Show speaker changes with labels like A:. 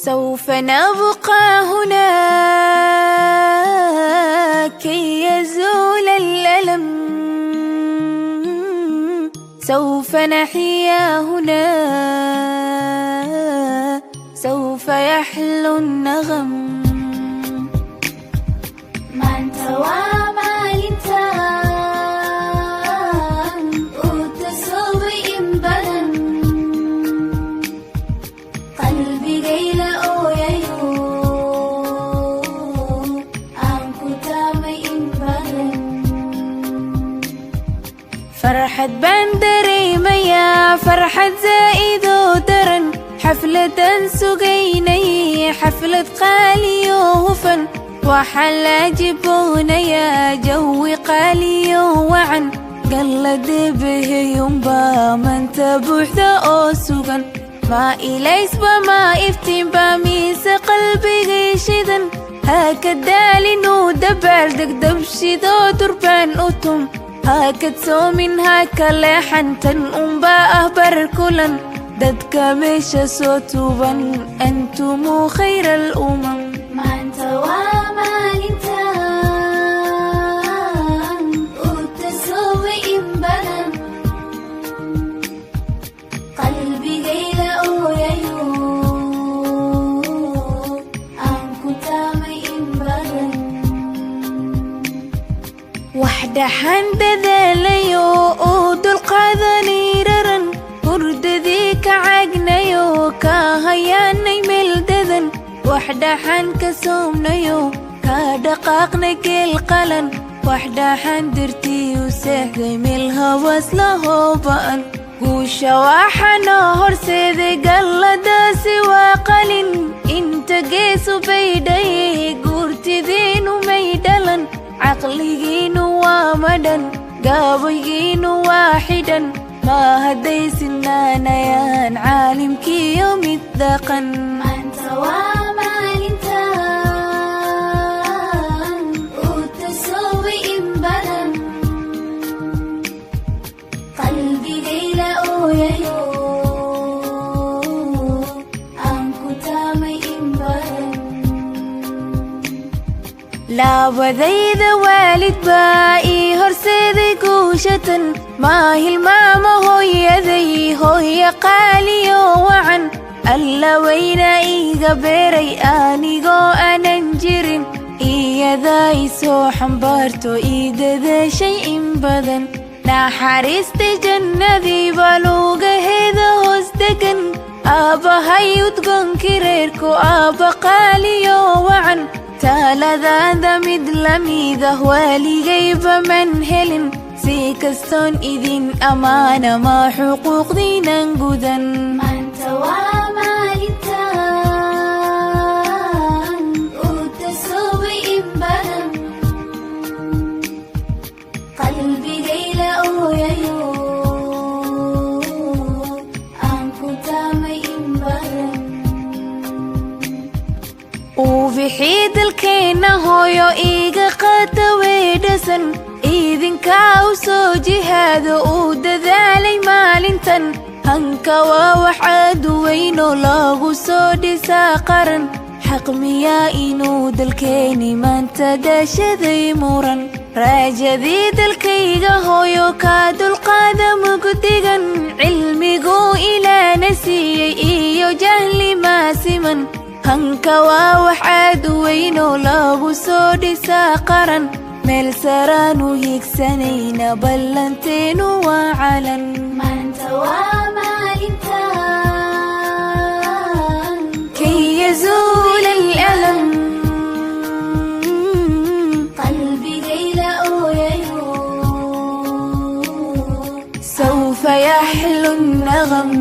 A: سوف نبقى هنا كي يزول الألم، سوف نحيا هنا، سوف يحلو النغم.
B: Maanta waa maalinta uu tasoobay in badan, qalbigayla ooyayo, aan ku taamay in badan.
A: Farxad baan dareemayaa, farxad zaa'idoo daran. Xafladan sugaynay, xaflad qaaliyo hufan. Waxaa la jiboonayaa jawi qaaliyo wacan. Galladebeheyunbaa manta buuxda oo sugan. Ma ilaysba, ma iftiinba, mise qalbigii shidan? Haka daalinuu dabaaldeg, dabshidoo durbaan u tum. Hakad soomin, haka leexantan unbaa ah bar kulan. Dadka meesha soo tuban, antumu khayra alumam.
B: Maanta waa maalinta uu tasoobay in badan, qalbigayla ooyayo, aan ku taamay in badan.
A: Wax dhaxan dadaalayo oo dulqaadanay raran, hurdadii ka caagnayo, ka hayaanay meel dadan. Wax dhaxan ka soomnayo, ka dhaqaaqnay geel qalan. Wax dhaxan dartii u seexday meel hawaas lahoo ba'an. Guusha waxaanoo horseeday, galladaasi waa qalin. Inta geesu baydhay, guurtidiinu may dhalan. Caqligiinu waa madhan, gaabaygiinu waa xidhan. Ma hadday sinaanayaan caalimkiyo mid dhaqan.
B: Maanta waa maalinta uu tasoobay in badan, qalbigayla ooyayo, aan ku taamay in badan.
A: Labadayda waalid baa ii horseeday guushatan. Maa hilmaama hooyaday, hooya qaaliyo wacan. Alla weyna iiga beeray anigoo aanan jirin. Iyadaa i soo xambaarto, ii dadaashay in badan. Naxariista jannadii baa lugaheeda hoos degan. Aabbahay udgoonkii reerku, aabba qaaliyo wacan. Taaladaada mid lamid ah waaligayba man helin. Si kastoon idin ammaana, ma xuquuqdiinan gudan.
B: Maanta waa maalinta uu tasoobay in badan, qalbigayla ooyayo, aan ku taamay in badan.
A: Uu bixii dalkeenna hooyo, iiga qaata weedhasan. Idinkaa u soo jihaado, uu dadaalay maalintan. Hanka waa wax aad u weyn oo lagu soo dhisaa qaran. Xaq miyaa inuu dalkeeni maanta daashaday muran? Raajadii dalkayga hooyo, kaa dulqaada mugdigan. Cilmiguu ilaana siiyey iyo jahli maasiman. Hanka waa wax aad u weyn oo lagu soo dhisaa qaran. Meel saraanu hiigsanayna, ballanteenu waa calan.
B: Maanta waa maalinta
A: كي يزول الألم.
B: Qalbigayla ooyayo,
A: سوف يحلو النغم.